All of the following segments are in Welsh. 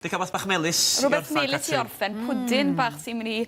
Di cael beth bach melys i Rhywbeth orffen, melys i Catrin. orffen, pwdin bach sy'n mynd i,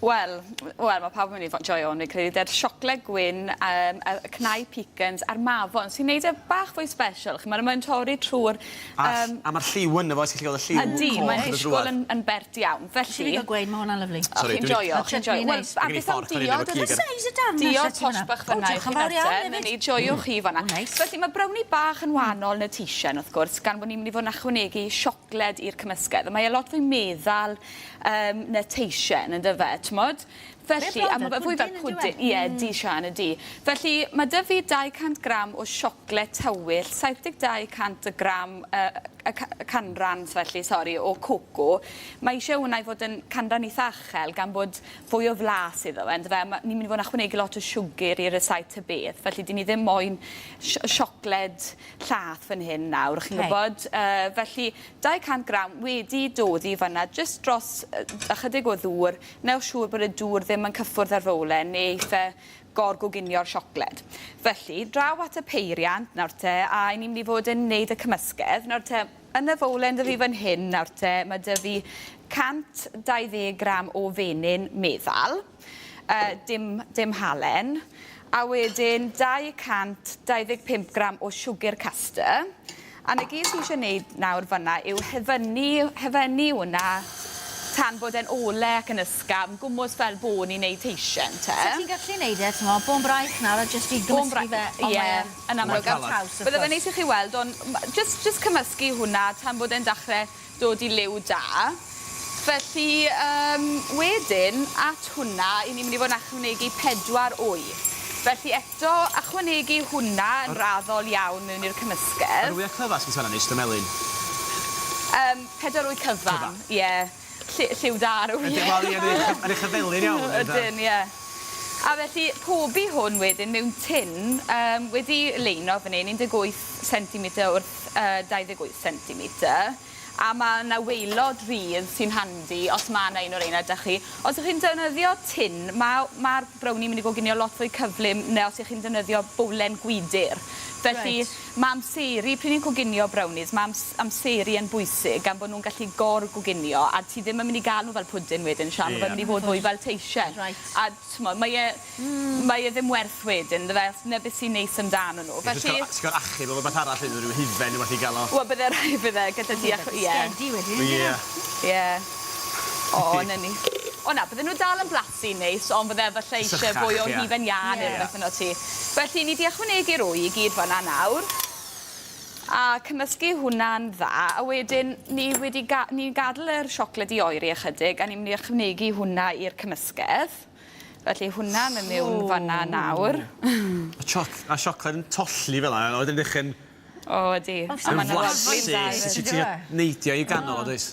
wel, wel, mae pawb yn mynd i joio hwn, fi'n credu. De'r siocled gwyn, yym, y y cnau pecans a'r mafon, sy'n neud e bach fwy special. Chimod, a mae'n torri trwy'r... A yym... a ma'r lliw yno fo, ti'n gallu gweld y lliw Ydi, coch mae'n yn dod disgwyl drwadd. yn yn bert iawn. Felly... Ti 'di ga'l gweud, ma' hwnna'n lyfli. O, Sori, chi'n dwi 'di... joio, chi'n joio. Chutney Wel, neis. a Mae gen i beth am fforch fan hyn diod efo cig oedd ar. Size y darn 'na Diod ti posh fan'na? bach O, fan'na i diolch chi yn fawr nawr iawn te. hefyd. Nawn ni joiwch chi fan'na. O, neis. Felly ma' brownie bach yn wahanol na teisen wrth gwrs, gan bo' ni'n mynd i fod yn ychwanegu siocled i'r cymysgedd. A mae e lot fwy meddal yym na teisen yndyfe, t'mod? Felly, a ma' fe fwy fel pwdin. Ie, ydi Siân, ydi. Felly, ma' 'da fi 200 gram o siocled tywyll, 72 cant y gram yy y ca- y canran felly, sori, o coco. Mae isie hwnna i fod yn canran itha uchel gan bod fwy o flas iddo fe yndyfe? Ma' ni'n mynd i fod yn ychwanegu lot o siwgr i'r rysáit ta beth, felly 'dyn ni ddim moyn si- siocled llath fan hyn nawr, chi'n Okay. gwybod? Yy felly 200 gram wedi doddi fanna jyst dros yy ychydig o ddŵr, newch siŵr bod y dŵr ddim yn cyffwrdd â'r fowlen neu eiff e gorgoginio'r siocled. Felly, draw at y peiriant nawr te, a 'yn ni'n mynd i fod yn neud y cymysgedd. Nawr te, Yn y fowlen 'da fi fan hyn nawr te, ma' 'da fi 120 gram o fenyn meddal, yy dim, dim halen, a wedyn 225 gram o siwgr caster. A 'na gyd fi isie neud nawr fan'na yw hefynnu, hefennu wnna tan bod e'n ole ac yn ysgafn, gwmws fel bo' ni'n neud teisen te. So ti'n gallu neud e, t'mo', bôn braich nawr a jyst i gymysgu fe, ond mae e... Yn amlwg. Mae'n galed. Bydde fe'n neis i chi weld ond ma- jyst jyst cymysgu hwnna tan bod e'n dachre dod i liw da. Felly yym wedyn at hwnna 'yn ni mynd i fod yn ychwanegu pedwar wy. Felly eto ychwanegu hwnna yn raddol iawn mewn i'r cymysgedd. Yr wya cyfa sgin ti fanna neu jyst y melyn? Yym pedwar wy cyfan. Cyfan. Ie. Lli- lliw da ar y wye. Yndi wel ie yn eich felyn iawn. Ydyn ie. A felly pobi hwn wedyn mewn tin yym wedi leino fan 'yn 18 centimeter wrth yy 28 centimeter a ma' 'na waelod rhydd sy'n handi os ma' 'na un o reina 'da chi. Os 'ych chi'n defnyddio tin ma' ma'r brownie mynd i goginio lot fwy cyflym na os 'ych chi'n defnyddio bowlen gwydyr. Felly Reit. Ma' amseru, pryd ni'n coginio brownies, ma' ams- amseru yn bwysig gan bo' nw'n gallu gor-goginio a ti ddim yn mynd i ga'l nhw fel pwdin wedyn Siân, ma' fe'n mynd i fod fwy fel teisen. Reit. A t'mo' mae e mae e ddim werth wedyn yndyfe? 'Na beth sy'n neis amdano nhw. Felly... Ti'n gor'o' achub efo rwbeth arall hefyd ryw hufen ne' wbath i ga'l o... Wel bydde rhaid bydde gallet ti ach- ie. Bisgedi wedyn on'd yfe? Ie. Ie. O 'na ni. O na, bydden nhw dal yn blasu'n neis, ond bydde falle eisiau fwy o hufen iâ neu rhywbeth arno ti. Felly, ni 'di ychwanegu'r wy i gyd fan'na nawr, a cymysgu hwnna'n dda, a wedyn ni wedi ga- ni'n gadael yr siocled i oeri ychydig, a ni'n mynd i ychwanegu hwnna i'r cymysgedd. Felly hwnna'n mynd mewn fan'na nawr. A sioc- a siocled yn tolli fel 'a, oedd yn edrych yn... O ydi. A ma'n flasus, ti neidio i ganol o does?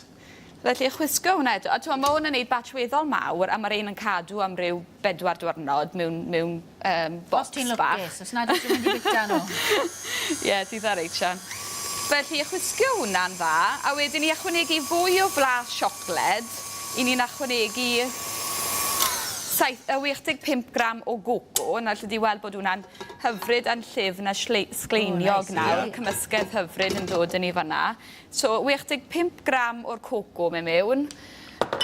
Felly chwisgo hwnna eto, a t'mo' ma' 'wn yn neud batch weddol mawr a ma'r un yn cadw am ryw bedwar dwyrnod mewn mewn yym bocs bach. Os ti'n lwcus, os nad wyt ti'n mynd i bita nhw. Ie, ti itha reit Sian. Felly chwisgo hwnna'n dda, a wedyn i ychwanegu fwy o flas siocled, 'yn ni'n ychwanegu saith- yy 65 gram o goco, nawr alli di weld bod hwnna'n hyfryd a'n llyfn a shlei- sgleiniog nawr, cymysgedd hyfryd yn dod yn 'i fan 'na. So 65 gram o'r coco mynd mewn,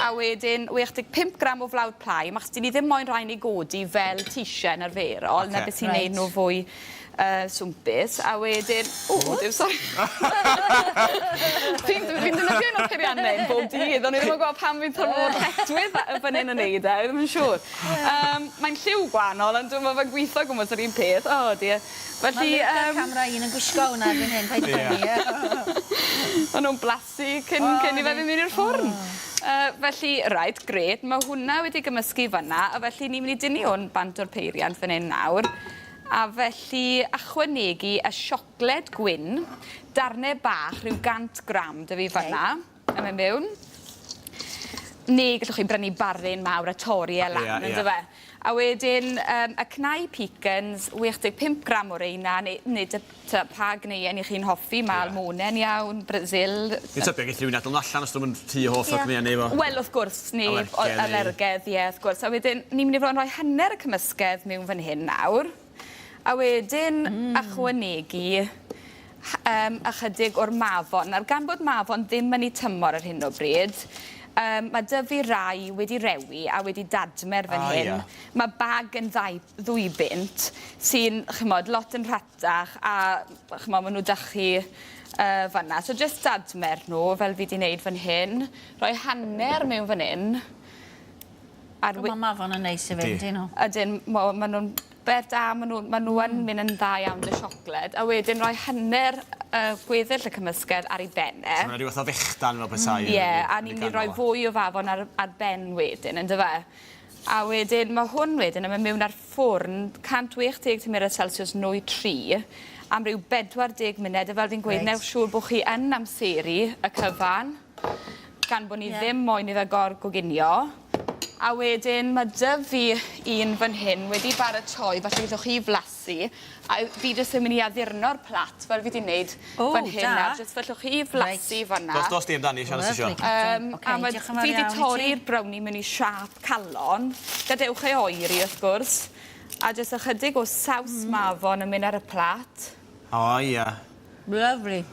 a wedyn 65 gram o flawd plaen, achos 'dyn ni ddim moyn rhain i godi fel teisen arferol, 'na beth sy'n neud nhw fwy yy swmpus, a wedyn, o Duw sori. Fi'n fi'n defnyddio un o'r peirianne hyn bob dydd, o'n i ddim yn gweld pam fi'n torri mor lletchwith fan hyn yn neud e, fi ddim yn siŵr. Yym mae'n lliw gwahanol ond dwi'm yn fe'n gwitho gwmws yr un peth, oh dear. Felly yym... Ma' Luke ar camera un yn gwisgo hwnna erbyn hyn, paid â poeni. O'n nw'n blasu cyn cyn i fe fynd mewn i'r ffwrn. Yy felly reit grêt ma' hwnna wedi gymysgu fan 'na a felly ni myn' i dynnu hwn bant o'r peiriant fan 'yn nawr a felly ychwanegu y siocled gwyn darne bach rhyw gant gram 'da fi fan 'na. A mynd mewn. Neu gallwch chi brynu barryn mawr a torri e lan, yeah, yndyfe? Yeah. A wedyn um, y cnau pecans, 65 gram o reina, neu, neu dy, ty, pa gneuen i chi'n hoffi, mae yeah. almonen iawn, Brazil. Dwi'n tybio geith rhywun adael nhw allan os nhw'n rhy hoff o'r cneuen neu fo. Wel, wrth gwrs, neu alergedd, alergedd, ie, wrth gwrs. A wedyn, ni'n mynd i fod yn rhoi hanner y cymysgedd mewn fan hyn nawr. A wedyn mm. ychwanegu yym ychydig o'r mafon. Nawr gan bod mafon ddim yn 'u tymor ar hyn o bryd yym ma' 'dy fi rai wedi rewi a wedi dadmer fan hyn. Ah ie. Ma' bag yn ddau ddwy bunt sy'n ch'mod lot yn rhatach a ch'mo' ma' n'w 'dach chi yy fan 'na. So jyst dadmer n'w fel fi 'di neud fan hyn. Rhoi hanner mewn fan 'yn. A'r we- Ma' mafon yn neis hefyd yndyn nhw? Ydyn mo- ma' nw'n beth da ma' n'w ma' n'w yn mynd yn dda iawn 'da siocled a wedyn rhoi hanner y gweddill y cymysgedd ar 'i ben e. So ma' 'na ryw fath o fechdan fel petai. Ie a ni'n mynd i roi fwy o fafon ar ar ben wedyn on'd yfe? A wedyn ma' hwn wedyn yn myn' miwn ar ffwrn 160 tymheredd celsiws nwy tri am ryw 40 munud a fel fi'n gweud newch siŵr bo' chi yn amseru y cyfan gan bo' ni ddim moyn iddo gor-goginio. A wedyn ma' 'dy fi un fan hyn wedi baratoi falle gallwch chi flasu a fi jyst yn myn' i addurno'r plat fel fi 'di neud fan hyn nawr jyst fellwch chi flasu fan 'na. Dos dos di amdani Sian os ti isio. Yym a ma' fi 'di torri'r brownie mewn i siâp calon. Gadewch e oeri wrth gwrs. A jyst ychydig o saws mafon yn mynd ar y plat. O ia. Lyfli.